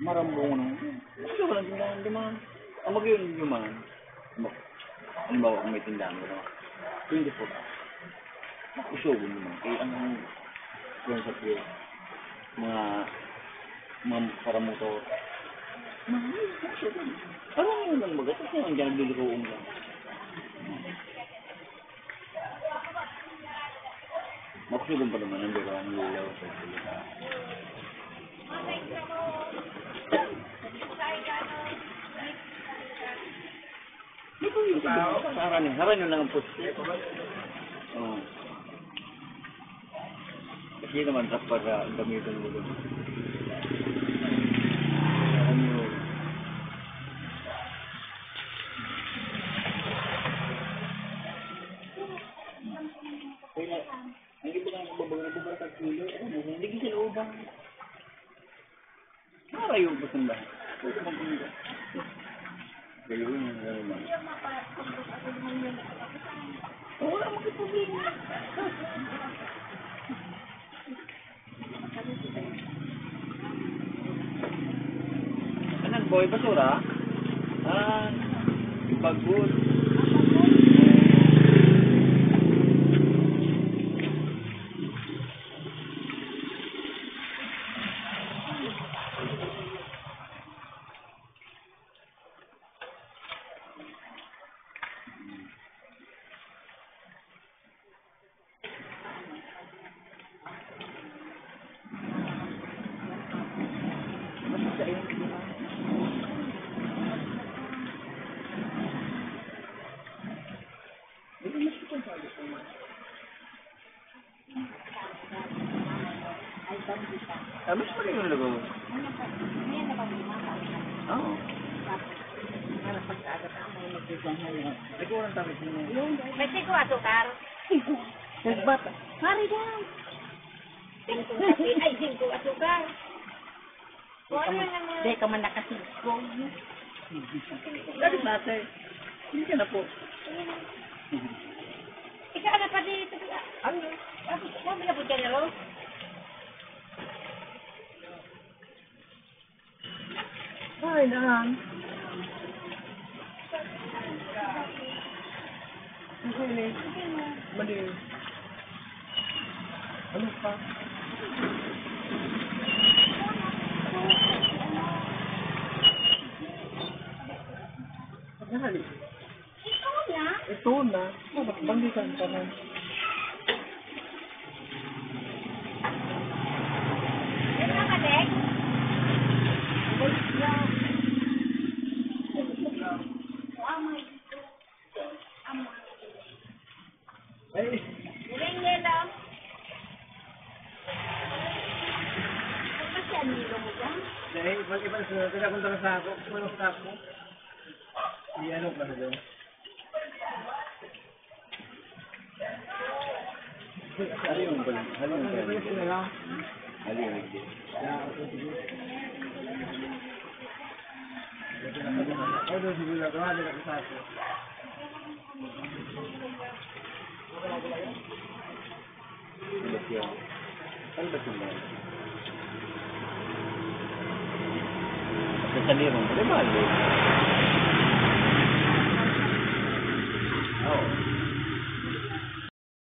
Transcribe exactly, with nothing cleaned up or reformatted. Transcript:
Parang bunga ng, gusto ko lang tindahan, di man. Ang mag-iwan yung man. Halimbawa, kung may tindahan ko na, twenty-four hours. Usugan mo man. Eh, ang, yung sa pier, mga, mga paramotor. Mga, usugan mo. Parang yun lang baga. Tapos yun, dyan naglulukoon lang. Makusugan pa naman ang dalawa ng lulaw sa salita. Di ba yung tao? Harani, harani lang ang puste. Oo. Kasi naman, dapat, ah, gamitin mo dun. Harani mo. Kaya, ang iba nga, nagbabago, nagbabago sa kilo. Ano, hindi ko sa looban. Marayo ko sa simbahan. Pwede bang pumunta? Kayo yun, ano naman. Oo, wala akong problema. Anong boy, basura? Ah, bagot. Tapos pa rin yung lugaw. Oo. Para pagkaaga pa, may magdudang na yun. May kulang tapos yun eh. May siko asukar. Siko. Nagbata. Pare daw. Singko kape. Ay, singko asukar. Di ka man, di ka man nakasigkog. Dali, mate. Hindi ka na po. Ikaw na pa dito. Ano? Sabi, sabi na po dyan, Ro. Ay, naan. Ang sili. Mali. Ano pa? Nahali. Ito na. Dapat banggitan ka na. Ay. Galing niya lang. Ano ba siya, nilo mo dyan? Dahil, iba-iba na sila. Taga punta na sa ako. Pumunta sa ako. Di ano pa na daw. Hali yung balik. Hali yung balik. Hali yung balik. Ano ba siya? Ano ba siya? Sa salirong, di ba?